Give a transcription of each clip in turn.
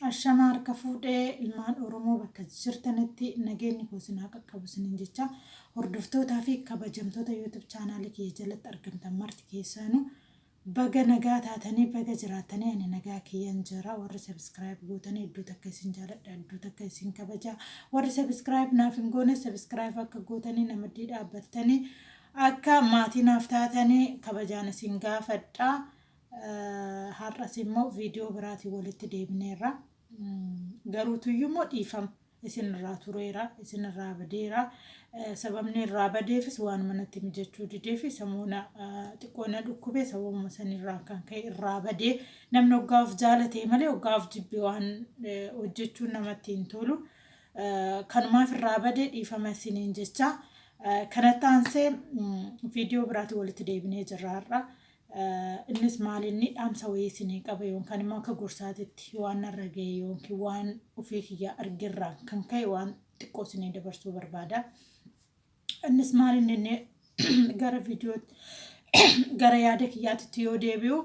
Ashamaa harka fuudhee ilmaan Oromoo bakka jirtanitti nageenyi koo isin haa qaqqabu isiniin jecha hordoftootaa fi kabajamtoota YouTube chaanaalii kiyya jalatti argamtan marti keessaanuu baga nagaa taatanii baga jiraatanii ani nagaa kiyyan jira. Warri subscribe gootanii iddoo takka isin jaaladha, iddoo takka isin kabaja. Warri subscribe naaf hin goone subscribe akka gootanii namaddii dhaabbattanii akka maatii naaf taatanii kabajaan isin gaafadha. Har'as immoo viidiyoo biraatiin walitti deebineerra. Garuu tuyyuu immoo dhiifama isinirraa tureera, isinirraa badeera. Sababni irraa badeefis waan manatti mijachuu dideefi samuuna xiqqoo na dhukkube, sababuma sanirraa kan ka'e irraa badee. Namni hoggaa of jaalatee malee hoggaa of jibbe waan hojjechuun namatti hin tolu. Kanumaaf irraa badee, dhiifama isiniin jecha. Kanatti aansee viidiyoo biraatiin walitti deebinee jirra har'a. Innis maal, inni dhaamsa wayii isinii qaba yookaan immoo akka gorsaatitti waan narra ga'e yookiin waan ofii kiyya argirraan kan ka'e waan xiqqoo isinii dabarsuu barbaada. Innis maal, inni gara viidiyootti, gara yaada kiyyaatitti yoo deebi'u,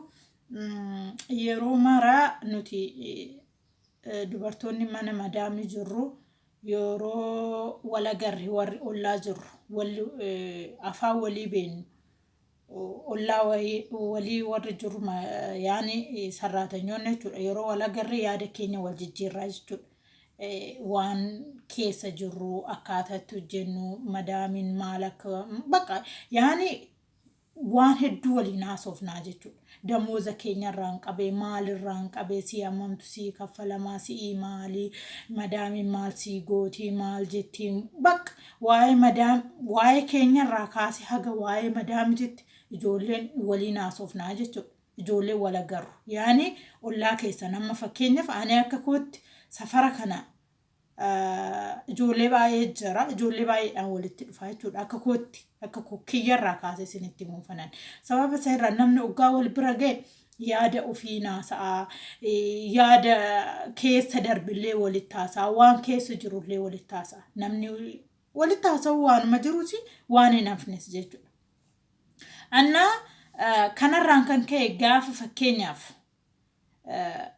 yeroo maraa nuti dubartoonni mana madaamii jirru yeroo wal agarre, warri ollaa jirru, walli afaan walii beennu, ollaa walii warri jiru, yaani sarraatanyoonni jechuudha. Yeroo wal agarre yaada keenya wal jijjiirraa jechuudha. Waan keessa jirru, akkaataa itti hojjennu, madaamiin maal akka bakka yaani waan hedduu waliin haasofnaa jechuudha. Damooza keenyarraan qabee, maalirraan qabee, sii hammamtu sii kaffalamaa, si'ii maalii, madaamiin maal sii gootii, maal jettii, bakka waa'ee madaam, waa'ee keenyarraa kaasee haga waa'ee madaamititti ijoolleen waliin haasofnaa jechuudha. Ijoolleen wal agarru. Yaani ollaa keessan, amma fakkeenyaaf ani akka kootti safara kana ijoollee baay'ee jira. Ijoollee baay'eedhaan walitti dhufa jechuudha. Akka kootti, akka kiyyarraa kaasee isinitti himuufanan. Sababa isa irraa namni oggaa wal bira ga'e yaada ofii naasa'a, yaada keessa darbillee walitti haasa'a, waan keessa jirullee walitti haasa'a. Namni walitti haasa'u waanuma jirus waan hin hafnes jechuudha. Annaa kanarraan kan ka'e gaafa fakkeenyaaf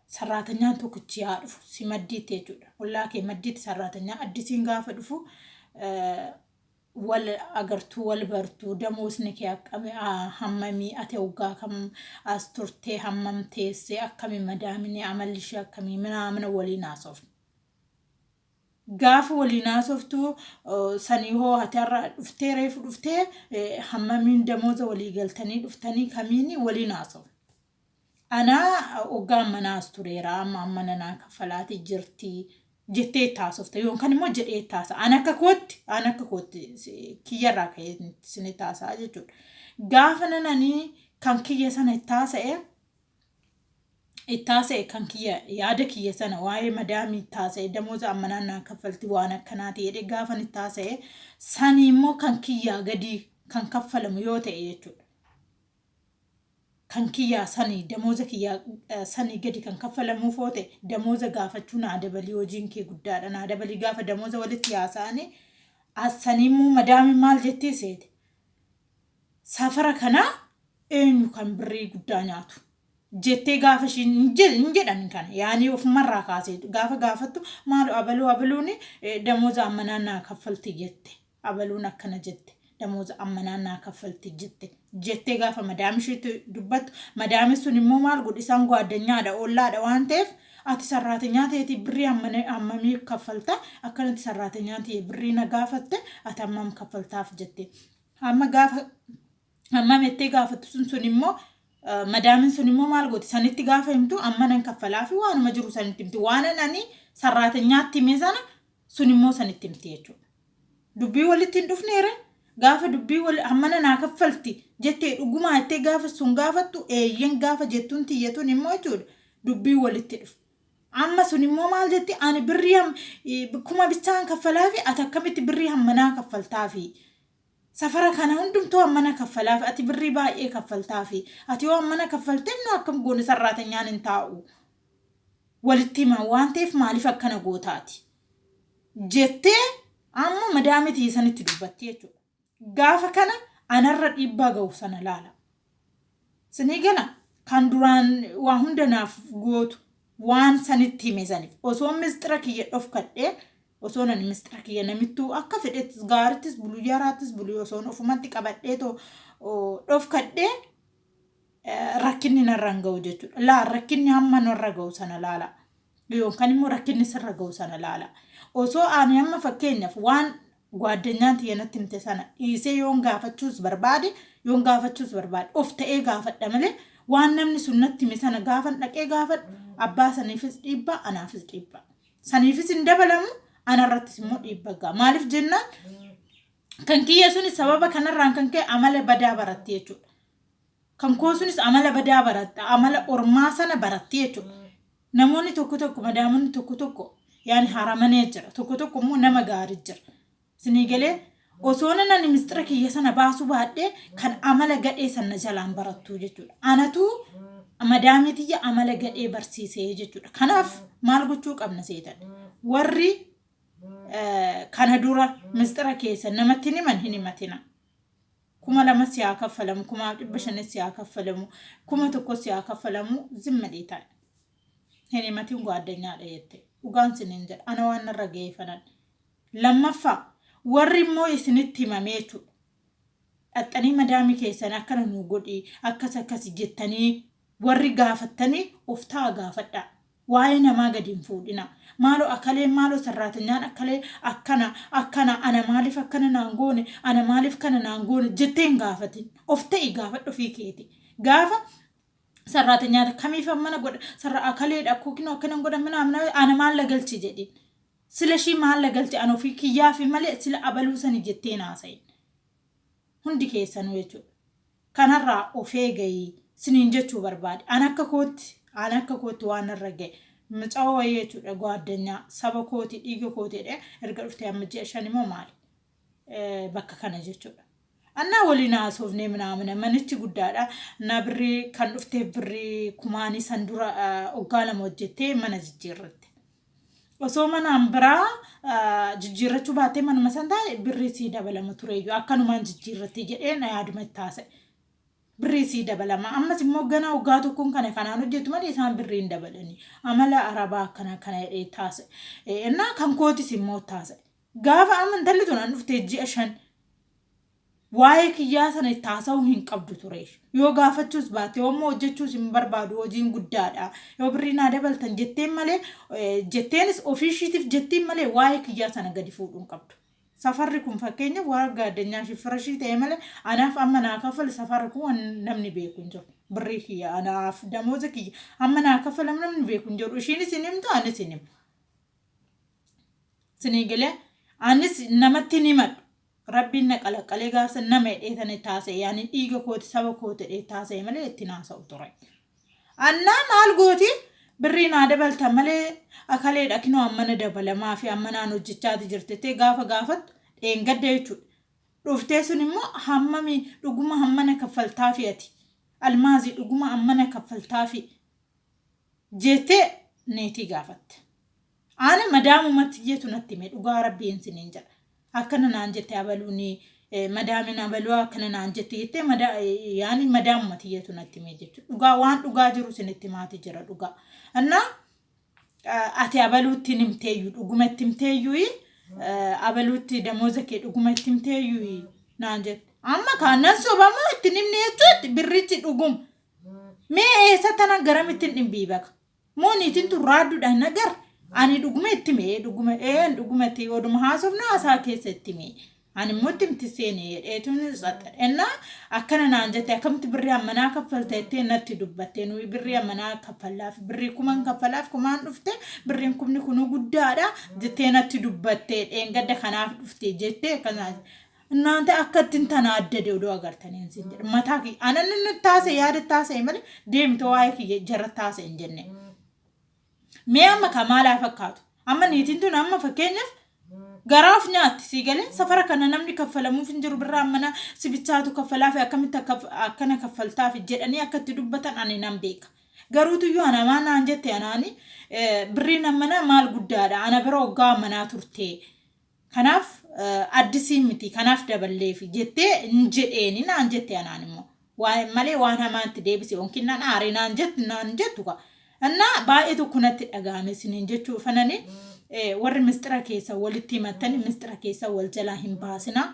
sarraatanyaan tokkichi haa dhufu si maddiitti jechuudha. Ollaa kee maddiitti sarraatanyaa addisiin gaafa dhufu wal agartuu, wal bartuu, damoosni kee akkami, hammamii, ati hoggaa kam as turtee, hammam teessee, akkami, madaamini amalli ishee akkamii minaamina waliin haasofne. Gaafa waliin haasoftu sanii hoo ati har'a dhuftee, reefu dhuftee, hammamiin damooza walii galtanii dhuftanii, kamiini waliin haasofne. Anaa hoggaan manaas tureera, amma amma nanaa kaffalaati jirti jettee itti haasofta yookaan immoo jedhee itti haasa'a. Ani akka kootti kiyyarraa ka'ee isinitti haasa'a jechuudha. Gaafa nananii kan kiyya sana itti haasa'e, kan kiyya, yaada kiyya sana waa'ee madaamii itti haasa'e, damooza ammanaan naa kaffalti, waan akkanaati jedhee gaafan itti haasa'e, sanii immoo kan kiyyaa gadii kan kaffalamu yoo ta'e jechuudha. Kan kiyyaa sanii, damooza kiyyaa sanii gadi kan kaffalamuuf yoo ta'e, damooza gaafachuu, naa dabalii, hojiin kee guddaadha, naa dabalii, gaafa damooza walitti haasa'anii as sanii immoo madaamiin maal jettee seete? Safara kanaa eenyu kan birrii guddaa nyaatu jettee gaafa ishiin hin jedhan kana yaanii ofumarraa kaasee gaafa gaafattu, maalu abaluu abaluuni damooza ammanaa naa kaffalti jette, abaluun akkana jette, damooza ammanaa naa kaffalti jette jettee gaafa madaami isheetti dubbattu, madaami sun immoo maal godhi, isaan gwaaddanyaadha, ollaadha waan ta'eef, ati sarraatinyaa ta'eeti birrii hammamii kaffalta, akkanatti sarraatinyaa ta'e birrii na gaafatte, ati hammam kaffaltaaf jette. Amma gaafa hammam jettee gaafattu sun immoo madaamin sun immoo maal gooti? Sanitti gaafa himtu, amma nan kaffalaa fi waanuma jiru sanitti himti, waan ani sarraatinyaatti hime sana sun immoo sanitti himti jechuudha. Dubbii walitti hin dhufneere. Gaafa dubbii wal hammana naa kaffalti jettee, dhugumaa jettee gaafa sun gaafattu, eeyyen gaafa jettuun tiyyatuun immoo jechuudha, dubbii walitti dhufu. Amma sun immoo maal jetti? Ani birrii 1000 bichaan kaffalaa fi ati akkamitti birrii hammanaa kaffaltaa fi safara kana hundumtuu hammana kaffalaaf, ati birrii baay'ee kaffaltaa fi ati yoo hammana kaffalteef nu akkam goone, sarraatanyaan hin taa'u, walitti himaa waan ta'eef maaliif akkana gootaati jettee amma madaamitii sanitti dubbatti jechuudha. Gaafa kana anarra dhiibbaa ga'u sana laala. Sinii gala, kan duraan waa hunda naaf gootu. Waan sanitti hime saniif osoo misxira kiyya dhofkadhee, osoo nani misxira kiyya namittuu akka fedhettis gaarittis bulu yaraattis bulu osoon ofumatti qabadhee too dhofkadhee rakkinni narra hin ga'u jechuudha. Laa rakkinni hamma narra ga'u sana laala. Yookaan immoo rakkinni sirra ga'u sana laala. Osoo ani amma fakkeenyaaf waan gaaddanyaan tiyya natti himte sana dhiisee yoon gaafachuus barbaade, yoon gaafachuus barbaade of ta'ee gaafadha malee, waan namni sun natti hime sana gaafan dhaqee gaafadhu abbaa saniifis dhiibbaa, anaafis dhiibbaa. Saniifis hin dabalamu, anarrattis immoo dhiibba ga'a. Maaliif jennaan, kan kiyya sunis sababa kanarraan kan ka'e amala badaa baratti jechuudha. Kan koo sunis amala badaa baratta, amala ormaa sana baratti jechuudha. Namoonni tokko tokko, madaamonni tokko tokko yaani haramanee jira. Tokko tokko immoo nama gaarii jira. Isinii galee? Osoo nani mistira kiyya sana baasuu baadhee kan amala gadhee sana jalaan barattu jechuudha. Anatu madaamii tiyya amala gadhee barsiisee jechuudha. Kanaaf maal gochuu qabna seetan? Warri kana dura mistira keessa namatti himan hin himatina. 2000 si haa kaffalamu, 1500 si haa kaffalamu, 1000 si haa kaffalamu, zimma dhiitaa. Hin himatin gaaddanyaadha jette. Dhugaan sinin jedha. Ana waan narra ga'ee fanan. Lammaffaa, warri immoo isinitti himamee jechuudha. Dhaxxanii madaamii keessan akkana nuu godhi, akkas akkas jettanii warri gaafattanii of ta'a gaafadhaa. Waa'ee namaa gadi hin fuudhina. Maaloo akalee, maaloo sarraatanyaan akalee akkana akkana, ana maaliif akkana naan goone, ana maaliif kana naan goone jettee hin gaafatin. Of ta'i gaafadhu ofii keeti. Gaafa sarraatanyaa kamiif mana godha, sarra akaleedha kokinoo akkana godha mina ana maal la galchi jedhin. Sila ishii maal la galchi, ana ofii kiyyaafi malee sila abaluu sani jettee naasa'in. Hundi keessanuu jechuudha. Kanarraa of eegayi siniin jechuu barbaade. An akka kootti waan narra ga'e. Mucaa wayii jechuudha, gaaddanyaa saba kooti, dhiiga kooti jedhee erga dhuftee amma ji'a 5 immoo maali bakka kana jechuudha. Annaa waliin haasofnee minaamina, manichi guddaadha. Annaa birrii kan dhufteef birrii kumaanii san dura waggaa 2 hojjettee mana jijjiirratte. Osoo manaan biraa jijjiirrachuu baattee manuma san taa'e birrii sii dabalama tureyyuu, akkanumaan jijjiirratte jedhee na yaaduma itti haasa'e. Birrii sii dabalama. Ammas immoo gana waggaa tokkoon kana kanaan hojjetu malee isaan birrii hin dabalanii. Amala arabaa akkana kana jedhee taasise. Innaa kan kootis immoo taasise. Gaafa amma intalli tun an dhuftee ji'a 5 waa'ee kiyyaa sana itti haasa'uu hin qabdu ture. Yoo gaafachuus baate, yoommoo hojjechuus hin barbaadu, hojiin guddaadha. Yoo birrii naa dabaltan jetteen malee, jetteenis ofii ishiitiif jettiin malee waa'ee kiyyaa sana gadi fuudhuu hin qabdu. Safarri kun fakkeenya warra gaaddanyaa ishii fira ishii ta'e malee anaaf amma naa kaffalu safarri kun waan namni beeku hin jiru. Birrii kiyya anaaf damooza kiyya amma naa kaffalamu namni beeku hin jiru. Ishiinis hin himtu, anis hin himu. Sinii galee? Anis namatti hin himadhu. Rabbiin na qalaqqalee gaafsa nama hidhee tana taasa'e, yaani dhiiga kooti, saba kooti hidhee taasa'e malee ittiin haasa'u ture. Annaa maal gooti, birrii naa dabalta malee akaleedha kinoo ammana dabalamaa fi ammanaan hojjechaati jirti gaafa gaafattu dheengadda jechuudha. Dhuftee sun immoo hammami dhuguma hammana kaffaltaafi, ati almaazii dhuguma ammana kaffaltaafi jettee neetii gaafatte. Ana madaamumatti iyyeetu natti hime, dhugaa rabbiin siniin jedha. Akkana naan jette abaluuni, madaamin abaluu akkana naan jette jettee yaani madaamumatti iyyeetu natti hime jechuudha. Dhugaa waan dhugaa jiru sinitti himaati jira dhugaa. Annaa ati abaluutti hin himteeyyuu, dhuguma itti himteeyyuu, abaluutti damooza kee dhuguma itti himteeyyuu naan jette. Amma kaan sobamoo itti himne jechuutti birrichi dhuguma. Mee eessa tana garamitti hin dhimbiibaka? Moo niitiin tun raadduudhaan nagar ani dhuguma itti hime, dhuguma een dhuguma itti oduma haasofna haasaa keessa itti hime. Ani immoo itti himti seeni jedheetuun tsaxxadhe. Ennaa akkana naan jette, akkamitti birrii ammanaa kaffalta jettee natti dubbatte, nuyi birrii ammanaa kaffallaaf, birrii kuman kaffalaaf, kumaan dhufte, birriin kumni kunuu guddaadha jettee natti dubbatte dheengadda, kanaaf dhufte jettee akkana Naante akka ittiin tana adda odoo agartanii sin jedha. Mataa kiyya anan inni taasise yaada taasise malee deemte waa'ee kiyya jara taasise hin jenne. Mee amma ka maalaa fakkaatu? Amma niitiin tun amma fakkeenyaaf garaa of nyaatti, sii galee? Safara kana namni kaffalamuuf hin jiru, birraa mana sibichaatu kaffalaa fi akkamitti akkana kaffaltaaf jedhanii akka itti dubbatan ani nan beeka. Garuutuyyuu ana maan naan jette anaani, birriin ammanaa maal guddaadha, ana bira waggaa ammanaa turte. Kanaaf addisii miti, kanaaf daballeefi jettee hin jedheeni naan jette anaan immoo. Waan malee waan hamaatti deebise yookiin naan aare naan jettu ka. Innaa baay'ee tokko natti dhaga'ame isiniin jechuu fanani warri mistira keessa walitti himattani mistira keessa wal jalaa hin baasinaa.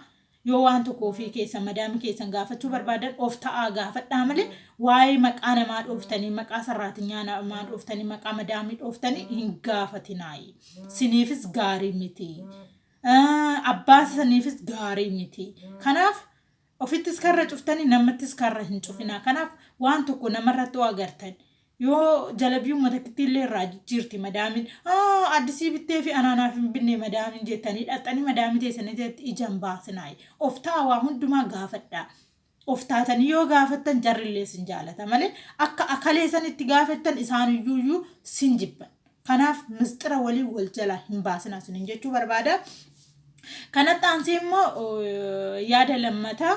Yoo waan tokko ofii keessan madaamii keessan gaafachuu barbaadan of ta'aa gaafadhaa malee waa'ee maqaa namaa dhooftanii, maqaa sarraatinyaa namaa dhooftanii, maqaa madaamii dhooftanii hin gaafatinaayi. Siniifis gaarii miti. Abbaa saniifis gaarii miti. Kanaaf ofittis karra cuftanii namattis karra hin cufinaa. Kanaaf waan tokko namarratti yoo agartan, yoo jalabii uummata illee irraa jijjiirti madaamin, addisii bittee fi anaanaaf hin binne madaamin jettanii dhaqxanii madaamii teessanii ija hin baasinaayi. Of ta'a, waa hundumaa gaafadhaa. Of taatanii yoo gaafattan jarrillee sin jaalata malee akka akalee sanitti gaafattan isaaniyyuuyyuu sin jibban. Kanaaf mistira walii wal jalaa hin baasinaa isiniin jechuu barbaada. Kanatti aansee immoo yaada lammataa,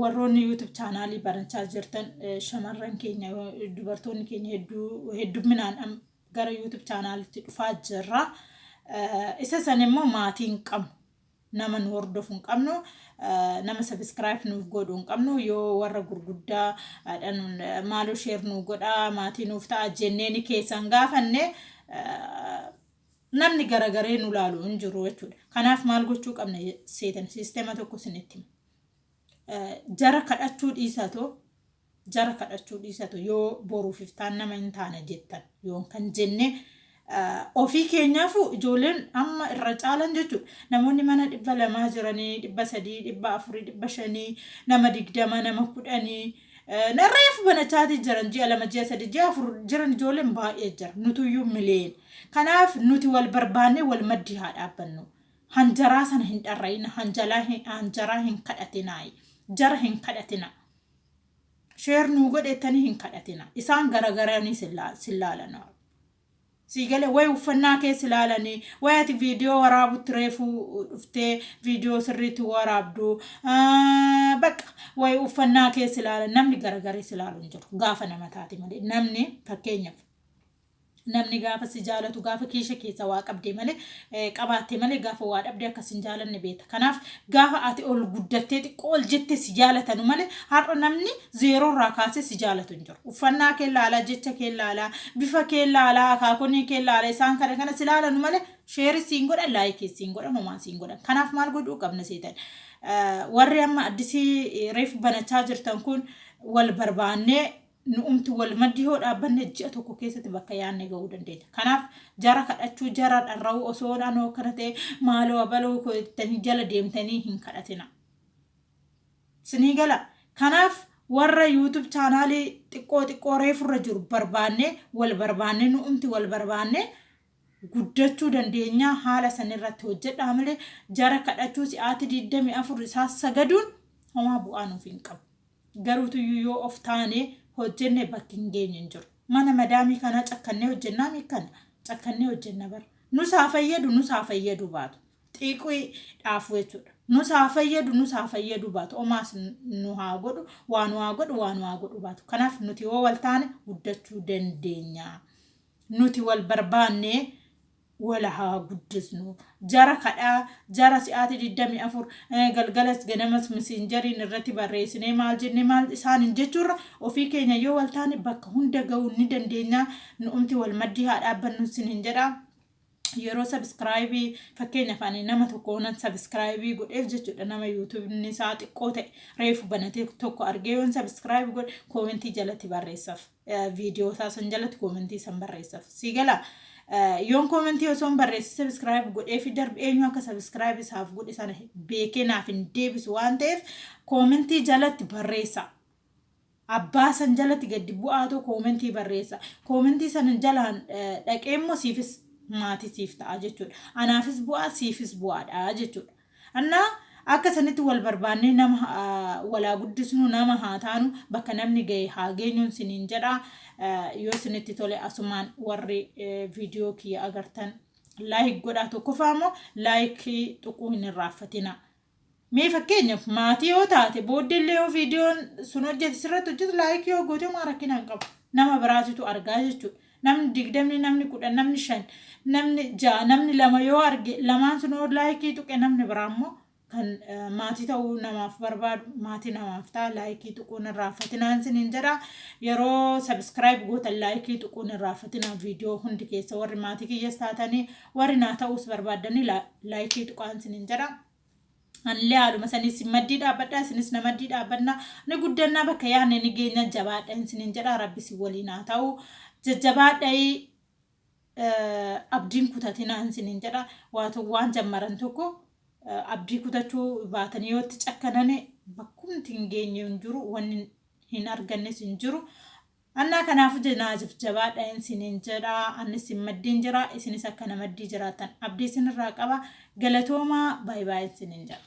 warroonni YouTube channelii barachaa jirtan, shamarran keenya, dubartoonni keenya hedduu heddumminaan gara YouTube channelitti dhufaa jirra. Isa san immoo maatii hin qabnu. Nama nu hordofu hin qabnu, nama subscribe nuuf godhu hin qabnu. Yoo warra gurguddaa maaloo share nu godhaa, maatii nuuf ta'a jenneeni keessan gaafanne, namni garagaree nu laalu hin jiru jechuudha. Kanaaf maal gochuu qabna seetan? Sisteema tokko isinitti hima. Jara kadhachuu dhiisatoo, jara kadhachuu dhiisatu, yoo boruuf iftaan nama hin taane jettan yoo kan jenne, ofii keenyaafu ijoolleen amma irra caalan jechuudha. Namoonni mana 200 jiranii, 300, 400, 500, nama 20, nama 10, reefu banachaatii jiran, ji'a 2, ji'a 3, ji'a 4 jiran ijoolleen baay'ee jira. Nutuyyuu miliyoon. Kanaaf nuti wal barbaannee wal maddii haa dhaabbannu. Hanjaraa sana hin dharra'ina, hanjaraa hin kadhatinaayi. Jara hin kadhatina. Share nuu godhettanii hin kadhatina. Isaan garagaranii sin laalan. Sii galee wayi uffannaa keessa ilaalanii, wayi ati viidiyoo waraabutti reefuu dhuftee viidiyoo sirriitti waraabdu, bakka wayi uffannaa keessa ilaalan, namni garagaree si ilaalu hin jiru gaafa nama taate malee. Namni, fakkeenyaaf, namni gaafa si jaalatu gaafa kiisha keessa waa qabdee malee, qabaattee malee, gaafa waa dhabdee akkas hin jaalanne beekta. Kanaaf gaafa ati ol guddattee xiqqoo ol jettee si jaalatanu malee har'a namni zeeroo irraa kaasee si jaalatu hin jiru. Uffannaa kee ilaalaa, jecha kee ilaalaa, bifa kee ilaalaa, akaakonii kee ilaalaa, isaan kana kana si ilaalanu malee share siin godhan, like siin godhan, homaa siin godhan. Kanaaf maal godhuu qabna seetan? Warri amma addisii reefu banachaa jirtan kun wal barbaannee nu'umti wal maddii yoo dhaabbanne ji'a tokko keessatti bakka yaadne ga'uu dandeenya. Kanaaf jara kadhachuu, jara dharra'uu, osoo anoo akkana ta'e maaloo abaloo jettanii jala deemtanii hin kadhatina. Sinii gala. Kanaaf warra YouTube channelii xiqqoo xiqqoo reefurra jiru barbaannee, wal barbaannee, nu'umti wal barbaannee guddachuu dandeenya. Haala sanirratti hojjedhaa malee jara kadhachuu, si'aatii 24 isaa sagaduun homaa bu'aa nuuf hin qabu. Garuutuyyuu yoo of taane hojjenne bakki hin geenye hin jiru. Mana madaamii kanaa cakkannee hojjennaa mikkana cakkannee hojjenna bara. Nus haa fayyadu, nus haa fayyadu baatu. Xiiqii dhaafu jechuudha. Nus haa fayyadu, nus haa fayyadu baatu. Omaas nu haa godhu, waa nu haa godhu, waa nu haa godhu baatu. Kanaaf nuti yoo wal taane guddachuu dandeenya. Nuti wal barbaannee wala haa guddisnu. Jara kadhaa, jara si'aatii 24 galgalas ganamas Messengeriin irratti barreessinee maal jennee maal isaan hin jechuurra, ofii keenya yoo wal taane bakka hunda ga'uu ni dandeenya. Nu'umti wal maddii haa dhaabbannu sin hin jedha. Yeroo subscribe, fakkeenyaaf, ani nama tokko nan subscribe godheef jechuudha, nama YouTubeni isaa xiqqoo ta'e reefu banatee tokko argee yoon subscribe godhe, commentii jalatti barreessaaf. Viidiyoo isaa san jalatti commentii san barreessaaf. Sii gala, yoon commentii osoo hin barreessi subscribe godhee fi darbe, eenyu akka subscribe isaaf godhe sana beekee naaf hin deebisu waan ta'eef commentii jalatti barreessa. Abbaa san jalatti gadi bu'aatoo commentii barreessa. Commentii sana jalaan dhaqee immoo siifis maatii siif ta'a jechuudha. Anaafis bu'aa, siifis bu'aadha jechuudha. Annaa akka sanitti wal barbaannee nama walaa guddisnu, nama haa taanu, bakka namni ga'e haa geenyuun siniin jedha. Yoo isinitti tole asumaan warri viidiyoo kiyya agartan like godhaa. Tokkoffaa immoo likeii tuquu hin irraanfatina. Mee fakkeenyaaf maatii yoo taate, booddeellee yoo viidiyoon sun hojjete sirratti hojjetu, likeii yoo goote homaa rakkina hin qabu. Nama biraatitu argaa jechuudha. Namni 20, namni 10, namni 5, namni 6, namni 2 yoo arge, lamaan sun yoo likeii tuqe, namni biraa immoo Kan maatii ta'uu namaaf barbaadu maatii namaaf ta'a. Like tuquun irraanfatinaan isiniin jedha. Yeroo subscribe gootan like tuquun irraanfatinaa. Viidiyoo hundi keessa warri maatii kiyyas taatanii, warri naa ta'uus barbaaddanii, like tuqaan isiniin jedha. Anillee haaluma sanii isin maddii dhaabbadha, isinis na maddii dhaabbannaa, ni guddannaa, bakka yaadne ni geenya. Jabaadha isiniin jedha. Rabbi isin waliin haa ta'u. Jajjabaadha, abdiin kutatinaa isiniin jedha. Waatu waan jammaran tokko abdii kutachuu baatanii yoo itti cakkanane, bakkumti hin geenye hin jiru, wanni hin argannes hin jiru. Annaa kanaaf naajif jabaadha isiniin jedha. Anis isin maddiin jira, isinis akka na maddii jiraattan abdii isinirraa qaba. Galatoomaa, baay'ee baay'ee isiniin jedha.